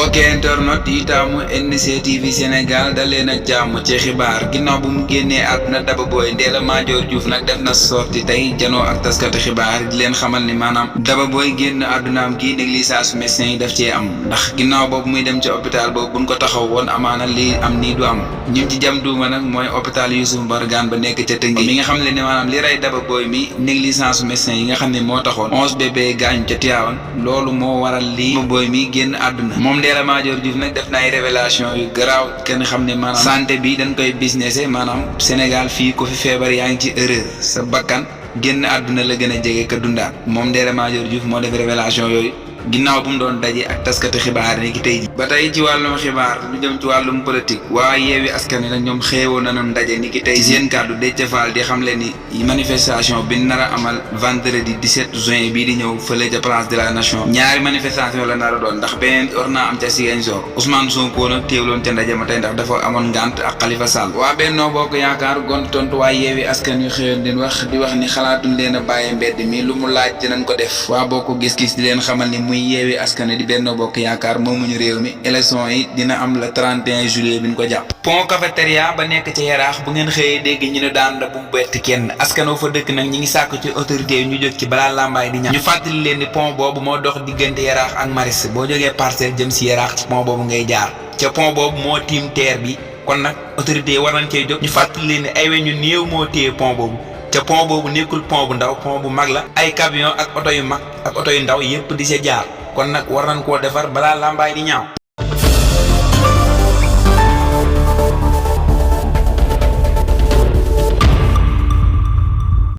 mbokki internet yi taamu NCTV Sénégal daleen ak jàmm ci xibaar ginnaaw bu mu génnee àdduna Daba Boye Ndella Madior Diouf nag def na sorti tey janoo ak taskati xibaar di leen xamal ni maanaam Daba Boye génn àddunaam gi négligence médecin yi daf cee am ndax ginnaaw boobu muy dem ci hôpital boobu buñ ko taxaw woon amaana lii am nii du am ñim ci jam duuma nag mooy hôpital Youssou Mbargane ba nekk ca Tëngéej mi nga xam ne ni maanaam li rey Daba Boye mi négligence médecin yi nga xam ne moo taxoon 11 bébé gaañu ca Tivaouane loolu moo waral lii Daba Boye mi génn àdduna moom Ndella Madior Diouf nag def na ay révélation yu garaaw kenn xam ne maanaam santé bi dañ koy businessé maanaam Sénégal fii ko fi feebar yaa ngi ci erreur sa bakkan génn àdduna la gën a jege ka dundaat moom Ndella Madior Diouf moo def révélation yooyu ginnaaw bu mu doon daje ak taskati xibaar ni ki tey ji ba tey ci wàllum xibaar lu jëm ci wàllum politique waa Yewwi Askan Wi nag ñoom xeewoo nañu ndaje ni ki tey seen kàddu Déthié Fall di xam le ni manifestation bi nar a amal vendredi 17 juin bii di ñëw fële ca place de la nation ñaari manifestation la nar a doon ndax beneen war naa am ca Ziguinchor Ousmane Sonko nag teewloon ca ndaje ma tey ndax dafa amoon ngànt ak Khalifa Sall waa Benno Bokk Yaakaar gont tontu waa Yewwi Askan Wi xëyoon di wax ni xalaatuñ leen a bàyyi mbedd mi lu mu laaj dinañ ko def waa Bokk Gis-Gis di leen xamal ni muy Yewwi Askan Wi di Benno Bokk Yaakaar moomuñu réew mi élection yi dina am le 31 juillet bi ñu ko jàpp pont cafétéria ba nekk ca Yaraax bu ngeen xëyee dégg ñu ne daan la bu mu bett kenn askan wi fa dëkk nag ñi ngi sàkk ci autorité yi ñu jóg ci balaa làmbaay di ñam ñu fàttali leen ni pont boobu moo dox diggante Yaraax ak Maris boo jógee Parcelles jëm si Yaraax ci pont boobu ngay jaar ca pont boobu moo tiim teer bi kon nag autorité yi war nañ cee jóg ñu fàttali leen ni ay weñ ñu néew moo téye pont boobu ca pont boobu nekkul pont bu ndaw pont bu mag la ay camion ak oto yu mag ak oto yu ndaw yépp di sa jaar kon nag war nañ koo defar balaa làmbaay di ñaaw